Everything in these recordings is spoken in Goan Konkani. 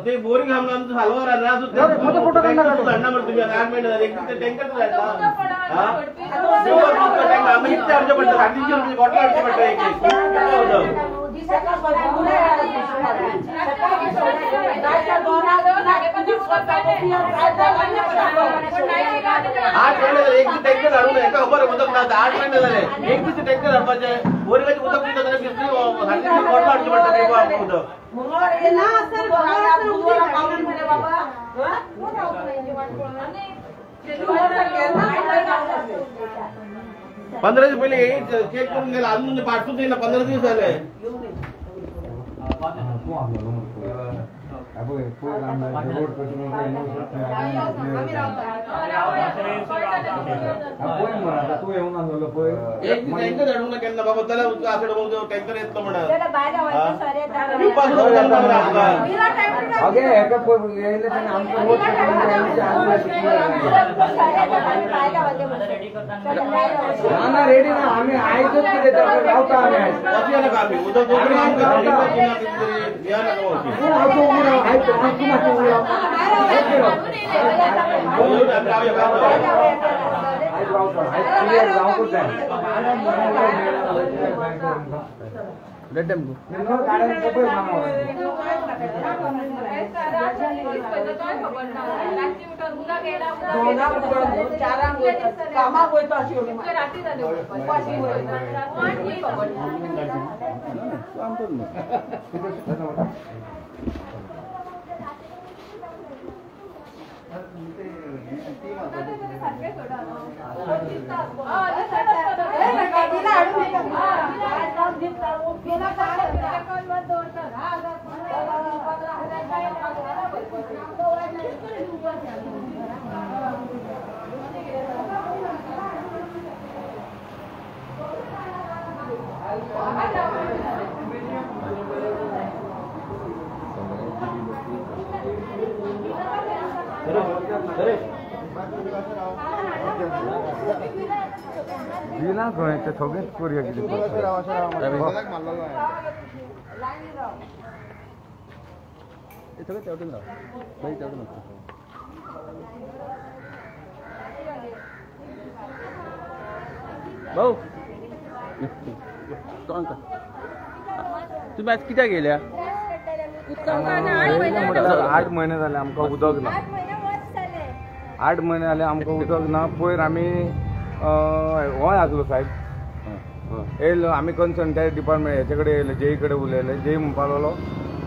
ते बोरिंग आमचं साल्वार धाडना मरे तुमी 8 महिने जाले एक दीस टँकर धाडटा आमी इतले हाडचे पडटा 350 रुपये बॉटल हाडचे पडटा एक एक आठ महिने जाले एक दीस टँकर धाडूं ना हेका खबर उदक ना 8 महिने जाले एक दीस टँकर धाडपाचें बोरिंगाचें उदक पिता जाल्यार बिसलेरी 350 बॉटल हाडचें पडटा आमकां उदक. पंदरा दीस पयलीं चेक करून गेला अजून पार्टूच येयना 15 दीस जाले. एक दीस टँकर धाडूंक ना केन्ना बाबा चला उदक आसा टँकर येतलो म्हणून ना रेडी ना आमी आयजच कितें रावता आमी वचया नाका आमी उदक Let them go. बिलां खंय ते सगळेच करुया कितें भाऊ तुम्ही आज कित्याक येयल्या? 8 महिने जाले आमकां उदक ना. 8 महिने जाले आमकां उदक ना. पयर आमी होय आसलो साहेब येयलो आमी कन्सर्न त्या डिपार्टमेंट हेचे कडेन येयले जेई कडेन उलयले. जेई म्हणपाक लागलो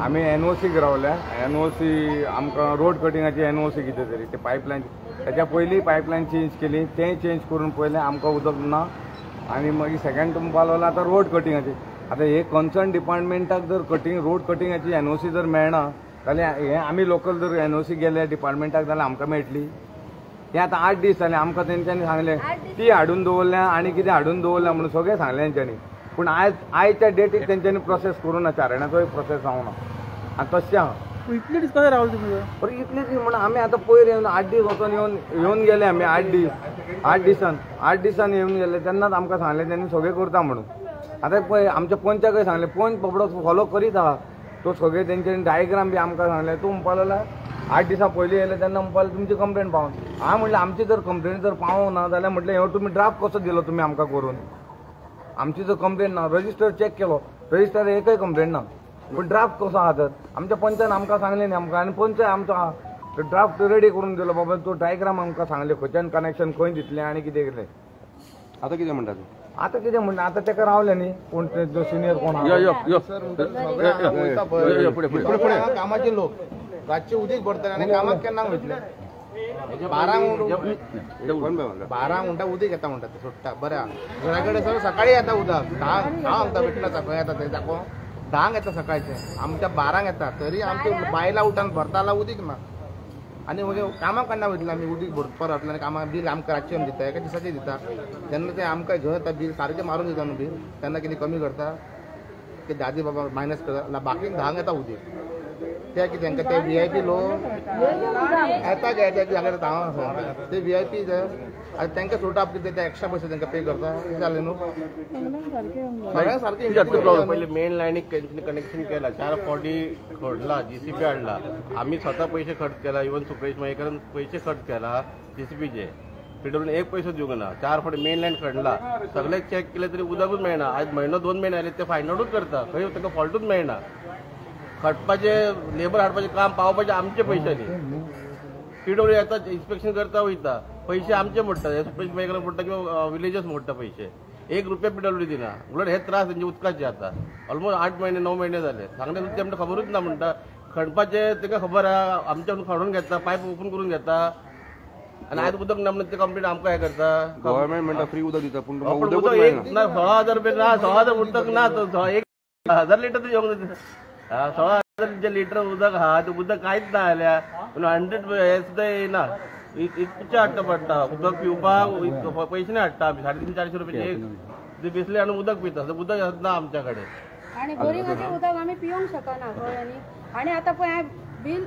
आमी एनओसीक रावल्या. एनओसी आमकां रोड कटिंगाची एनओसी कितें तरी ते पायपलायन तेच्या पयलीं पायपलायन चेंज केली तें चेंज करून पयलें आमकां उदक ना. आनी मागीर सेकंड म्हणपाक लागलो आतां रोड कटिंगाची. आतां हे कन्सर्न डिपार्टमेंटाक जर कटींग रोड कटिंगाची एनओसी जर मेळना जाल्यार हे आमी लोकल जर एनओसी गेले डिपार्टमेंटाक जाल्यार आमकां मेळटली. हे आतां 8 दीस जाले आमकां तेंच्यांनी सांगलें ती हाडून दवरल्या आनी कितें हाडून दवरल्या म्हणून सगळें सांगलें तेंच्यांनी. पूण आयज आयच्या डेटीक तेंच्यांनी प्रोसेस करूं ना. चारणाचोय प्रोसेस जावं ना. आनी तशें आहा. इतले दीस कशें रावले तुमी? बरें इतले दीस म्हणून आमी आतां पयर येवन 8 दीस वचोन येवन येवन गेले आमी. 8 दीस 8 दिसान येवन गेले तेन्नाच आमकां सांगलें तेणी सगळें करता म्हणून. आतां पळय आमच्या पंचाकय सांगलें पंच बाबडो फॉलो करीत आहा तो सगळें तेंच्यांनी डायग्राम बी आमकां सांगलें. तूं म्हणपाक लागला 8 दिसां पयलीं येयले तेन्ना म्हणपाक लागलो तुमची कंप्लेन पावोन. हांवें म्हणलें आमची जर कंप्लेन जर पावोंक ना जाल्यार म्हटलें हे तुमी ड्राफ्ट कसो दिलो तुमी आमकां करून. आमची जर कंप्लेन ना रजिस्टर चॅक केलो रजिस्टर एकय कंप्लेन ना पूण ड्राफ्ट कसो आहा तर आमच्या पंचान आमकां सांगलें न्ही आमकां. आनी पंच आमचो आहा तो ड्राफ्ट रेडी करून दिलो बाबा तो डायग्राम आमकां सांगलें खंयच्यान कनेक्शन खंय दितलें आनी कितें कितें. आतां कितें म्हणटा तूं? आतां कितें म्हणटा आतां तेका रावलें न्ही कोण जो सिनियर कोण यो यो यो कामाचे लोक रातचे उदीक भरतले आनी कामाक केन्ना वयतले? 12 म्हणटा उदीक येता म्हणटा ते सोडटा बरें आहा. घरा कडेन सगळें सकाळी येता उदक 10 आमकां भेटना खंय येता तें दाखोव 10 येता सकाळचें आमच्या 12 येता तरी आमच्या बायलां उठान भरताला उदीक ना. आनी मागीर कामाक केन्ना वयतले आमी उदीक भरपाक रावतले आनी कामाक बील आमकां रातचें आमी दिता एका दिसाचें दिता तेन्ना ते आमकां घेवन येता बील सारकें मारून दिता न्हू बील तेन्ना कितें कमी करता की दादी बाबा मायनस करता बाकी 10 येता उदीक. ते कितें तांकां ते व्हीआयपी लोक येता गे ते जाल्यार हांव आसा ते व्हीआयपी आनी तांकां सुटाप कितें ते एक्स्ट्रा पयशे तांकां पे करता जालें न्हू सगळ्यांक सारकें. पयलीं मेन लायनीक कनेक्शन केला, 4 फावटी खोडला, जीसीबी हाडला, आमी स्वता पयशे खर्च केला, इवन सुपेश मयेकरान पयशे खर्च केला जीसीबीचे, पीडब्ल्यून एक पैसो दिवंक ना. 4 फावटी मेन लायन खणला, सगळे चॅक केले तरी उदकूच मेळना. आज म्हयनो 2 म्हयने आले ते फायंड आवटूच करता, खंय तांकां फॉल्टूच मेळना. खटपाचे लेबर हाडपाचें काम पावपाचें आमचे पयशांनी. पीडब्ल्यू येता इन्स्पेक्शन करता वयता, पयशे आमचे मोडटा, हे सुपेश मयेकर मोडटा किंवा विलेजर्स मोडटा पयशे, 1 रुपया पीडब्ल्यू दिना. उलट हे त्रास तेंचे उदकाचे आतां ऑलमोस्ट 8 म्हयने 9 म्हयने जाले. सांगले ते आमकां खबरूच ना म्हणटा. खणपाचे तांकां खबर आहा, आमच्या खणून घेता, पायप ओपन करून घेता आनी आयज उदक ना म्हणून ते कंप्लीट आमकां हें करता. गव्हर्मेंट म्हणटा फ्री उदक दिता, पूण उदक एक ना 16,000 रुपया ना, 16,000 उदक ना, 1,000 लिटर तरी येवंक जाता. 16,000 जे लिटर उदक आहा ते उदक कांयच ना जाल्यार पूण 100 हें सुद्दां येना. इतकें हाडटा पडटा उदक पिवपाक, पयशे नाही हाडटा आमी, 350-400 रुपया एक बिसले हाडून उदक पिता, उदक ना आमच्या कडेन. आनी बोरिंगाचें उदक आमी पिवंक शकना, कळ्ळें न्ही. आनी आतां पळय हांवें बील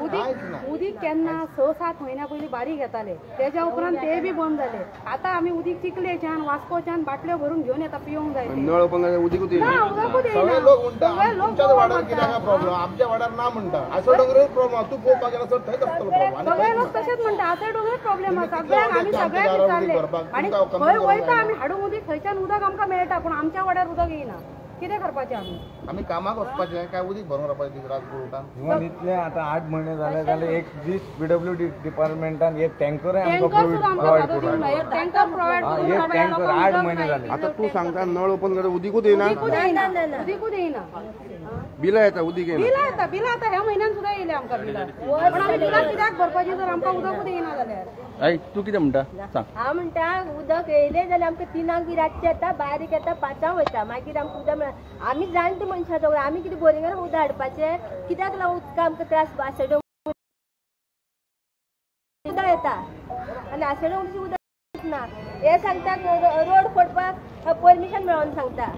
उदीक उदीक केन्ना 6-7 म्हयन्या पयलीं बारीक येताले, तेज्या उपरांत ते बी बंद जाले. आतां आमी उदीक चिखलेच्यान वास्कोच्यान बाटल्यो भरून घेवन येता पिवंक जाय. नळ ओपन जाल्यार उदीकूच ना, उदकूच सगळे येयना. लोक म्हणटा सगळे लोक तुमच्याच वाड्यार कित्याक प्रॉब्लम, आमच्या वाड्यार ना म्हणटा. आसो डोंगरूय प्रॉब्लम, तूं पळोवपाक गेल्यार सर थंयच आसतलो प्रॉब्लम. सगळे लोक तशेंच म्हणटा, आसो डोंगर प्रॉब्लेम आसा सगळ्यांक. आमी सगळ्यांक विचारले आनी खंय वयता आमी हाडूंक उदीक, थंयच्यान उदक आमकां मेळटा, पूण आमच्या वाड्यार उदक येयना. कितें करपाचें आमी? आमी कामाक वचपाचें काय उदीक भरून रावपाचें दीस रात उठान? इवन इतले आतां 8 म्हयने जाले जाल्यार एक दीस पीडब्ल्यू डी डिपार्टमेंटान एक टँकरूय आमकां टँकर सुद्दां आमकां प्रोवायड सादो करूंक दिवंक ना, एक टँकर प्रोवायड हा, करूंक एक ना, टँकर लोकांक 8 उदक म्हयने जाय. जाले. आतां तूं सांगता नळ ओपन करता उदीकूच येना, उदीकूच येयना, उदीकूच येयना. बिलां येता उदीक येना. बिलां येता, बिलां आतां ह्या म्हयन्यान सुद्दां येयले आमकां बिलां, पण आमी बिलां कित्याक भरपाची जर आमकां उदकूच येयना जाल्यार? आई तूं कितें म्हणटा सांग. हांव म्हणटा उदक येयलें जाल्यार आमकां 3 बी रातचें येता, बारीक येता, 5 वयता, मागीर आमकां उदक मेळना. आमी जाणटे मनशां सगळीं, आमी कितें बोरिंगार उदक हाडपाचें? कित्याक लागून उदक आमकां त्रास? आसडो उदक येता आनी आसडो उदक ना. हे सांगता रोड फोडपाक परमिशन मेळोन सांगता.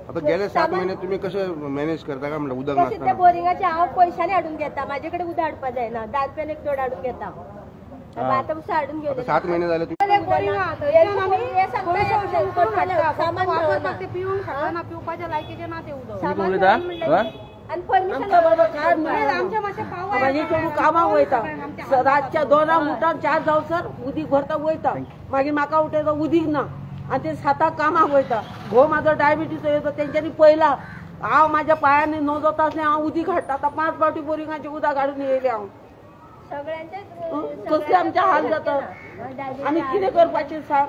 आतां गेले 7 म्हयने तुमी कशें मॅनेज करता काय म्हणटा उदक तशें त्या नासतना? बोरिंगाचें हांव पयशांनी हाडून घेता, म्हाजे कडेन उदक हाडपा जायना, 10 रुपयान एक चड हाडून घेता. आतां मातशें हाडून आतां घेवन 7 म्हयने जाले सामान वापरपाक ते पिवंक शकना, पिवपाच्या लायकीचें ना ते उदक. सामान आनी परमिशन आमच्या मातशें पावय. मागीर चेडूं कामाक वयता, रातच्या 2 उठून 4 जावसर उदीक भरता वयता, मागीर म्हाका उठयता उदीक ना, आनी ते 7 कामाक वयता. घोव म्हाजो डायबिटीज येता, तेंच्यांनी पळयला हांव म्हाज्या पांयांनी नजो आसलें हांव उदीक हाडटा. आतां 5 फावटी बोरिंगाचें उदक हाडून येयलें हांव. सगळ्यांचे कसले आमचे हाल जाता, आमी कितें करपाचें सांग?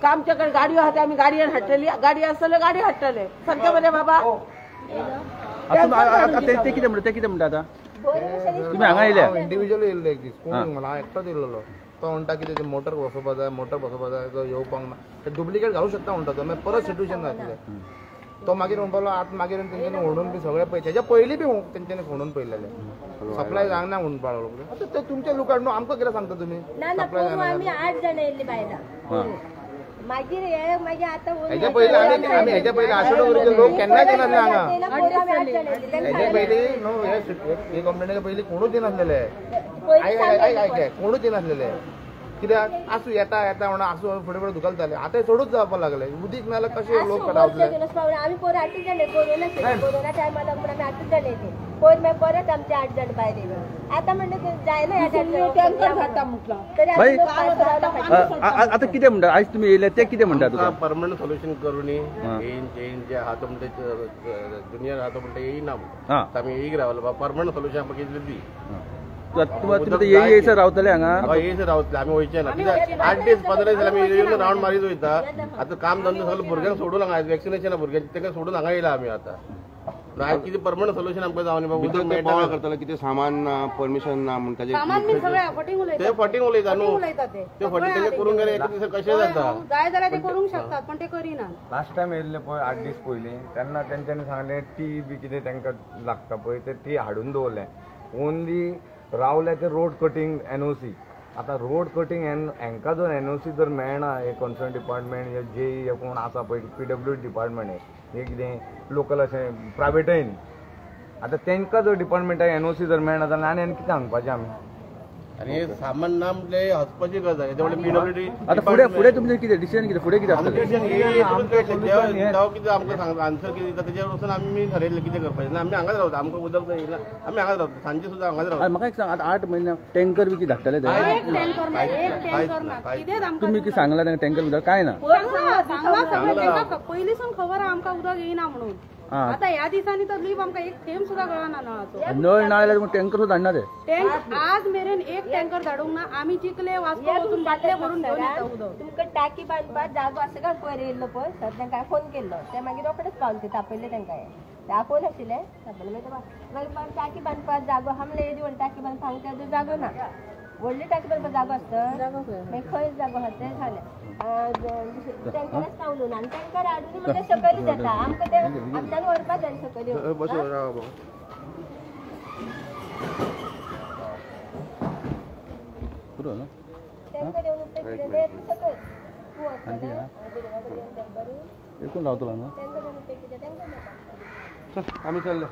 आमच्या कडेन गाडयो आहा ते आमी गाडयेन हाडटली, गाडी आसतले गाडी हाडटले, सारकें बरें बाबा. आतां ते कितें म्हणटा, ते कितें म्हणटा आतां? तुमी हांगा येयल्या? इंडिव्हिज्युअल येयल्लो एक दीस, कोण म्हणा हांव एकटोच येयल्लो. तो म्हणटा कितें ते मोटर बसोवपा जाय, मोटर बसोवपा जाय, तो येवपाक ना, ते डुप्लिकेट घालूंक शकता म्हणटा तो. मागीर परत सिट्युएशन जातलें. तो मागीर म्हणपाक लागलो आतां मागीर तेंच्यांनी होडून बी सगळें पळय, तेच्या पयलीं बी तेंच्यांनी फोडून पळयलेलें, सप्लाय जावंक ना म्हणपाक लागलो. आतां ते तुमचे लुकाड न्हू, आमकां कितें सांगता तुमी? ना ना, सप्लाय जायना. आमी 8 जाणां येयल्लीं बायलां. मागीर हे मागीर आतां हेच्या पयलीं आमी हेच्या पयलीं आसडोंगरीचे लोक केन्नाच येनासले हांगा. हेच्या पयलीं न्हू, हे कंप्लेनीच्या पयलीं कोणूच येनासलेले. आयक आयक, कोणूच येनासलेले. कित्याक आसूं येता येता म्हणून आसूं फुडें फुडें धुकलताले. आतां चडूच जावपाक लागले. उदीक ना जाल्यार कशें लोक रावतले? आमी पोर 8 जाण, कोरोना कोरोना टायमार म्हूण आमी 8 जाण येयले पयर, मागीर परत आमचे 8 जाण भायर येयले. आतां म्हणलें जायना टँकर घालता म्हटलं. बाई आतां कितें म्हणटा आयज तुमी येयले ते कितें म्हणटा तुका? परमनंट सोल्युशन करून येईन चेन जे आहा तो म्हणटा ज्युनियर आहा तो म्हणटा येयना म्हणटा, आमी येयक रावलो बाबा परमनंट सोल्युशन आमकां कितें दी. तुमी येयसर रावतले हांगा? येयसर रावतले आमी, वयचे ना. कित्याक 8 दीस 15 दीस जाल्यार आमी येवन रावंड मारीत वयता. आतां काम धंदो सगळें भुरग्यांक सोडून हांगा वॅक्सिनेशन भुरग्यांक तांकां सोडून हांगा येयला आमी. आतां आयज कितें परमनंट सोल्युशन आमकां जावनी बाबा. उदक बोवाळ करताले, कितें सामान ना, परमिशन ना म्हूण ताजें सामान बी सगळें फटींग उलयता ते, फटींग उलयता न्हू उलयता ते, ते फटींग तेंकां करूंक गेल्यार एक दीस कशें जाता. जाय जाल्यार ते करूंक शकतात पण ते करिना. लास्ट टायम येयल्ले पळय 8 दीस पयलीं, तेन्ना तेंच्यांनी सांगलें टी बी कितें तांकां लागता पळय ते टी हाडून दवरलें. ओनली रावले ते रोड कटींग एनओसी. आतां रोड कटींग हांकां जर एनओसी जर मेळना, हे कन्सर्न डिपार्टमेंट हे जेई हे कोण आसा पळय पीडब्ल्यू डिपार्टमेंट हे कितें लोकल अशें प्रायवेटय न्ही, आतां तांकां जर डिपार्टमेंटाक एनओसी जर मेळना जाल्यार आनी आनी कितें सांगपाचें आमी? आनी सामान ना म्हणजे हसपाची गजाल. पीडब्ल्यूडी आतां फुडें फुडें तुमचें कितें डिसिजन, कितें फुडें कितें आसतलें? कितें आमकां आन्सर कितें दिता तेजेर वचून आमी ठरयलें कितें करपाचें. ना आमी हांगाच रावता, आमकां उदक येयला आमी हांगाच रावता, सांजे सुद्दां हांगाच रावता. म्हाका एक सांग, आतां 8 म्हयने टँकर बी कितें धाडटले ते? तुमी कितें सांगलां तांकां टँकर बी काय ना? पयलींसून खबर आहा आमकां उदक येयना म्हणून. आतां ह्या दिसांनी तर लीप आमकां एक थेंब सुद्दां गळना नळाचो. नळ ना जाल्यार टँकर सुद्दां धाडना ते? टँक आज मेरेन एक टँकर धाडूंक ना. आमी चिखले वास्को वचून बाटले भरून घेवन येता उदक. तुमकां टाकी बांदपाक जागो आसा काय पयर येयल्लो पळय सर, तांकां फोन केल्लो, ते मागीर रोखडेच पावले, ते तापयल्ले तांकां, ते आपोवन आशिल्ले तापयले. मागीर टाकी बांदपाक जागो आहा म्हणल्यार येदी व्हडली टाकी बांदपाक हांगा जागो ना, व्हडली टाकी बांदपाक जागो आसता, मागीर खंय जागो आहा तें जालें. टँकरच पावलो ना आनी टँकर हाडून म्हणजे सकयलच येता आमकां, ते आमच्यान व्हरपा जाय सकयल. टँकर येवन कितें सकयल तूं वचना एकूण रावतलो न्हू? टँकर येवन कितें टँकर आमी चल्ले.